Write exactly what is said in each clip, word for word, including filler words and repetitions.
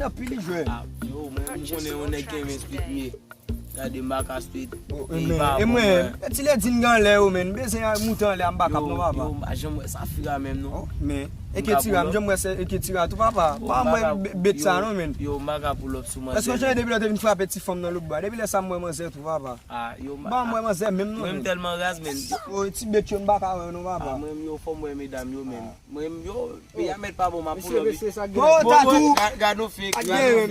Anpil li jwe. Ah, yo, mwen, m konnen yon nèg ki renmen street, men gade m pa ka street. E mwen, e mwen, ti lè di m gen anlè yo, men m bezwen moute anlè a, m pa kab non, papa. Yo, m pa janm wè Safira menm non. Men, e ke Tira, m janm wè se, e ke Tira tou, papa. Pa mwen bet sa non, men. Yo, m pa ka pull up sou manzè. Èske w sonje depi lè w te vin frape ti fanm nan lòtbò a? Depi lè sa m wè manzè tou, papa. Ah, yo, m pa mwen manzè menm non. Mwen m tèlman raz, men. O, ti bet yo m pa ka wè non, papa. Ah, mwen, yo, fò m wè medam yo, men. Mwen, yo, peyi a mèt pa bon, m ap pull up. Bon, tatou. Gad nou fake, gad nou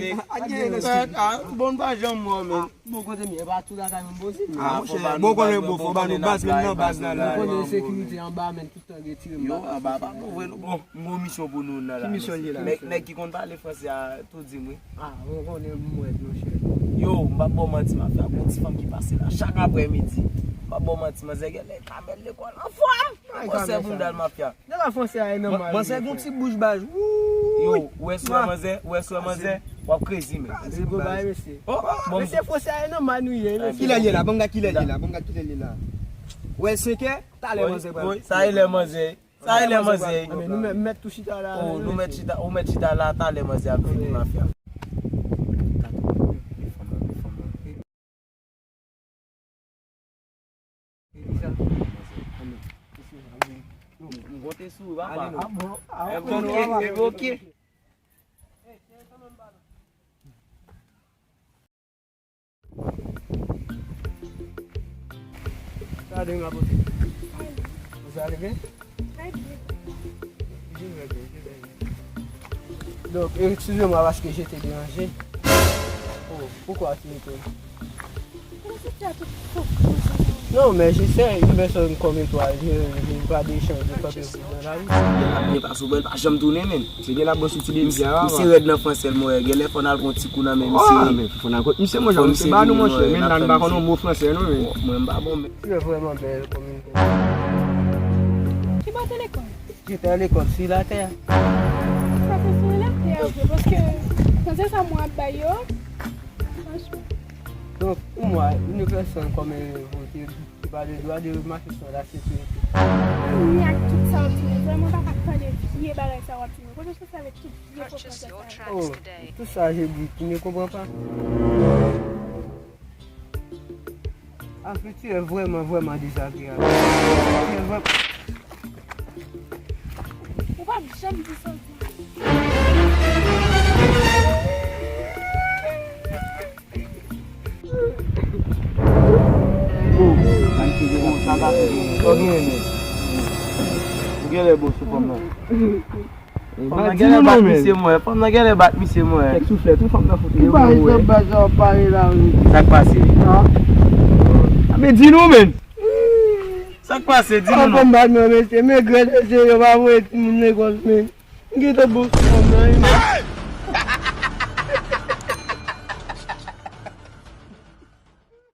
fake. Ah, bon, m pa janm wè, men. Bon, kote m ye, e pa tou lakay mwen poze. Ah, monchè, bon, konnen bon, fò ba nou baz, men nan baz la, la. Konnen sekirite anba, men tout tan retire m. Yo, anba, pa bon, vre, non. Bon, m gon misyon pou nou nan la. Ki misyon li ye la? Nèg, nèg ki konn pale fransè a, tou di m, wi. Ah, mwen konnen m wè, monchè. Yo, m p ap ba w manti, mafya, gon ti fanm ki pase la chak aprèmidi. M p ap ba w manti, manzè genlè ka mèt lekòl anfòm. Gwosè bounda l, mafya. Nèg la fransè a e nan mal. Manzè gon ti bouch baz. Yo, ou wè si w wè manzè, ou wè si w wè manzè, w ap crazy, men. Mesye, fransè a e nan mal nou ye, mesye. Kilè l ye la? Ban m gad kilè l ye la. Ban m gad kilè l ye la. Ou wè senkè? Talè manzè pral. Sa e lè manzè. Sa e lè manzè. Ah, men nou mèt, mèt tou chita la. Oh, nou mèt chita, ou mèt chita la, talè manzè ap vini, mafya. M konte sou ou, papa. Ah, bon. Ah, ok, ok. Gade m la pote. Ou sa ale byen? Trè byen. Je vais bien, je vais bien. Donc, excusez-moi parce que je t'ai dérangé. Oh, pourquoi tu m'étonnes? Non, mais je sais, une personne comme toi, je, je n'ai pas d'échange de papier dans la rue. Gen la byen pase w, bèl pa janm tounen, men. Se gen la bòs ou ti bebe a, papa. Misye rèd nan fransè l, mwen. Genlè fò n al pran ti kou nan men misye. Ah, men fò n al kot misye, monchè, misye ba nou, monchè. Men nan n pa konn yon mo fransè, non, men. Mwen, m pa bon, men. Tu es vraiment belle comme une. Ki bò w te lekòl? J'étais à l'école sur la terre. Sa se sou latè a vre, paske fransè sa mwen ap bay yo. Franchman. Donc, pour moi, une personne comme vous qui, qui parle de droit de mache sur la sécurité. Ni ak tout sa w ap di, men vrèman pa ka tande vye bagay sa w ap di, men kote w sòti avèk tout vye fo fransè sa yo? Oh, tout ça, je dis, tu ne comprends pas. Afrique, tu es vraiment, vraiment désagréable. Tu es vraiment. Ou pa janm di sa w di. Ou genlè bon sou fanm nan. Fanm nan genlè bat misye mwen. Fanm nan genlè bat misye mwen. Kèk souflèt, wi, fanm nan fout. Ou pa ret nan baz la, w ap pale la, wi. Sa k pase? A, men di nou, men. Sa k pase? Di nou non. Fanm bat mwen, mesye, men grenn mesye, yo pa voye timoun lekòl, men. M gentan bon sou fanm nan, wi, men.